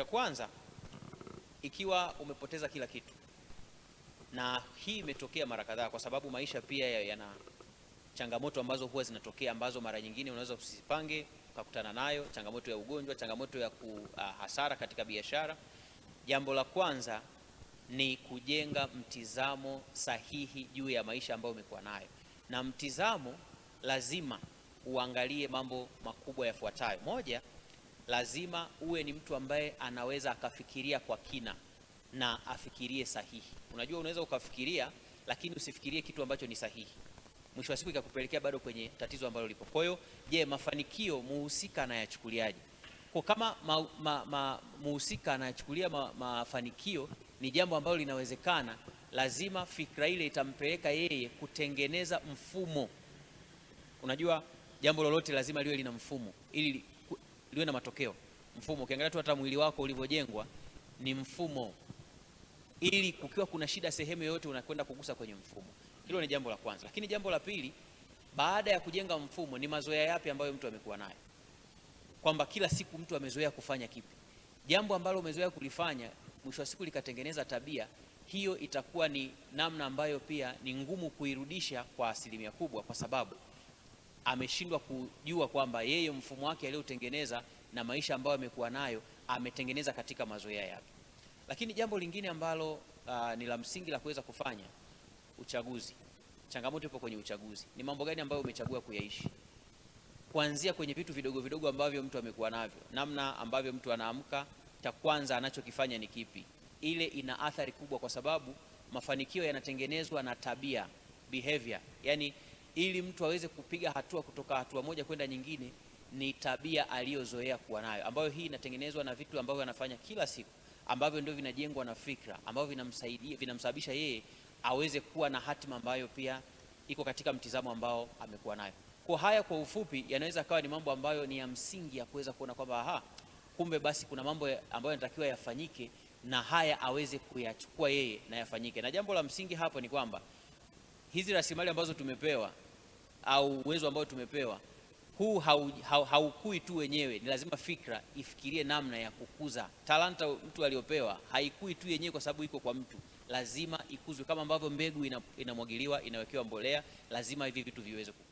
Cha kwanza, ikiwa umepoteza kila kitu, na hii imetokea mara kadhaa, kwa sababu maisha pia yana changamoto ambazo huwa zinatokea, ambazo mara nyingine unaweza usizipange ukakutana nayo, changamoto ya ugonjwa, changamoto ya hasara katika biashara. Jambo la kwanza ni kujenga mtizamo sahihi juu ya maisha ambayo umekuwa nayo, na mtizamo lazima uangalie mambo makubwa yafuatayo. Moja, lazima uwe ni mtu ambaye anaweza akafikiria kwa kina na afikirie sahihi. Unajua, unaweza ukafikiria lakini usifikirie kitu ambacho ni sahihi, mwisho wa siku ikakupelekea bado kwenye tatizo ambalo lipo. Kwa hiyo, je, mafanikio muhusika anayachukuliaje? Kwa kama muhusika anayachukulia mafanikio ni jambo ambalo linawezekana, lazima fikra ile itampeleka yeye kutengeneza mfumo. Unajua, jambo lolote lazima liwe lina mfumo ili liwe na matokeo. Mfumo, ukiangalia tu hata mwili wako ulivyojengwa ni mfumo, ili kukiwa kuna shida sehemu yoyote unakwenda kugusa kwenye mfumo. Hilo ni jambo la kwanza. Lakini jambo la pili, baada ya kujenga mfumo, ni mazoea yapi ambayo mtu amekuwa nayo, kwamba kila siku mtu amezoea kufanya kipi? Jambo ambalo umezoea kulifanya, mwisho wa siku likatengeneza tabia, hiyo itakuwa ni namna ambayo pia ni ngumu kuirudisha kwa asilimia kubwa, kwa sababu ameshindwa kujua kwamba yeye mfumo wake aliotengeneza na maisha ambayo amekuwa nayo ametengeneza katika mazoea yapi. Lakini jambo lingine ambalo ni la msingi la kuweza kufanya uchaguzi. Changamoto ipo kwenye uchaguzi. Ni mambo gani ambayo umechagua kuyaishi? Kuanzia kwenye vitu vidogo vidogo ambavyo mtu amekuwa navyo, namna ambavyo mtu anaamka, cha kwanza anachokifanya ni kipi? Ile ina athari kubwa, kwa sababu mafanikio yanatengenezwa na tabia, behavior. Yani ili mtu aweze kupiga hatua kutoka hatua moja kwenda nyingine, ni tabia aliyozoea kuwa nayo, ambayo hii inatengenezwa na vitu ambavyo anafanya kila siku, ambavyo ndio vinajengwa na fikra, ambavyo vinamsaidia, vinamsababisha yeye aweze kuwa na hatima ambayo pia iko katika mtizamo ambao amekuwa nayo. Kwa haya kwa ufupi, yanaweza kawa ni mambo ambayo ni ya msingi ya kuweza kuona kwamba aha, kumbe basi kuna mambo ambayo yanatakiwa yafanyike na haya aweze kuyachukua yeye na yafanyike. Na jambo la msingi hapo ni kwamba hizi rasilimali ambazo tumepewa au uwezo ambao tumepewa huu haukui tu wenyewe, ni lazima fikra ifikirie namna ya kukuza talanta. Mtu aliyopewa haikui tu yenyewe kwa sababu iko kwa mtu, lazima ikuzwe, kama ambavyo mbegu inamwagiliwa, inawekewa mbolea, lazima hivi vitu viweze kukua.